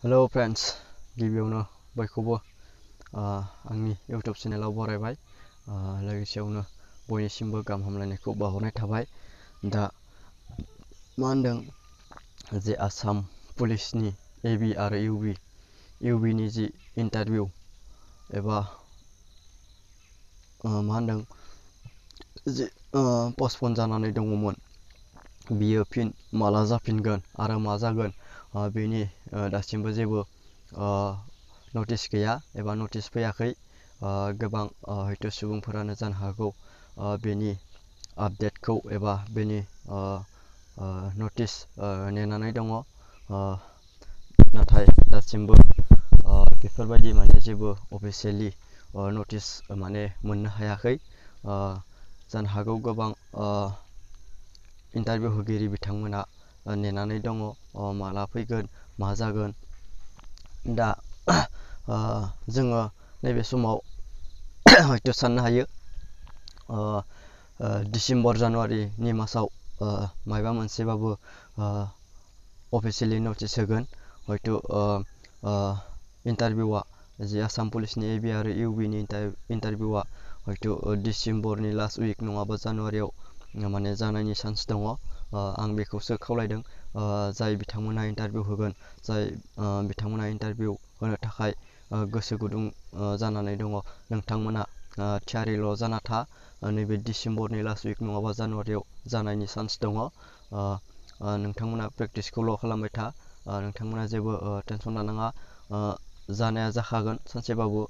Hello friends, गिबियावनो बयखौबो आंनि यूट्यूब चेनेलाव बरायबाय। लोगोसेयावनो बयनिसिमबो गाहाम हामलायनायखौ बावहरनाय थाबाय। दा मा होनदों जे आसाम पुलिसनि एबि आरो इउबिनि जि इन्टारभिउ एबा मा होनदों जि पस्टपन जानानै दङमोन, बियो फिन माला जाफिनगोन आरो मा जागोन बेनि दासिमबो जेबो नटिस गैया एबा नटिस फैयाखै। गोबां हयथ' सुबुंफोरानो जानो हागौ बेनि आपडेटखौ एबा बेनि नटिस नेनानै दङ, नाथाय दासिमबो बेफोरबायदि जेबो अफिसियेलि नटिस मोननो हायाखै। जानो हागौ गोबां इन्टारभिउ होगिरि बिथांमोना नेनानै दङ माला फैगोन मा जागोन। दा जोङो नैबे समाव हयथ' साननो हायो डिसेम्बर जानुवारिनि मासाव मायबा मोनसेबाबो अफिसियेलि नटिस होगोन। हयथ' इन्टारभिउआ जि आसाम पुलिसनि एबि आरो इउबिनि इन्टारभिउआ हयथ' डिसेम्बरनि लास्ट उइक नङाबा जानुवारियाव जानायनि चान्स दङ। आं बेखौसो खावलायदों जाय बिथांमोना इन्टारभिउ होगोन, जाय बिथांमोना इन्टारभिउ होनो थाखाय गोसो गुदुं जानानै दङ, नोंथांमोना थियारिल' जाना था। नैबे डिसेम्बरनि लास्ट उइक नङाबा जानुवारियाव जानायनि चान्स दङ। नोंथांमोना प्रेक्टिसखौल' खालामबाय था, नोंथांमोना जेबो टेनसन लानाङा। जानाया जाखागोन सानसेबाबो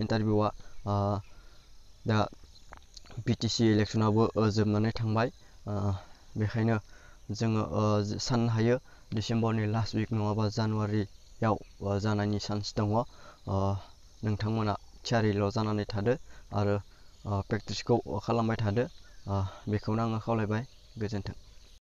इन्टारभिउआ। दा बिटिसि इलेक्सनाबो जोबनानै थांबाय, बेखायनो जोङो साननो हायो डिसेम्बरनि लास्ट उइक नङाबा जानुवारियाव जानायनि चान्स दङ। नोंथांमोना थियारिल' जानानै थादो आरो प्रेक्टिसखौ खालामबाय थादो, बेखौनो आङो खावलायबाय। गोजोन्थों।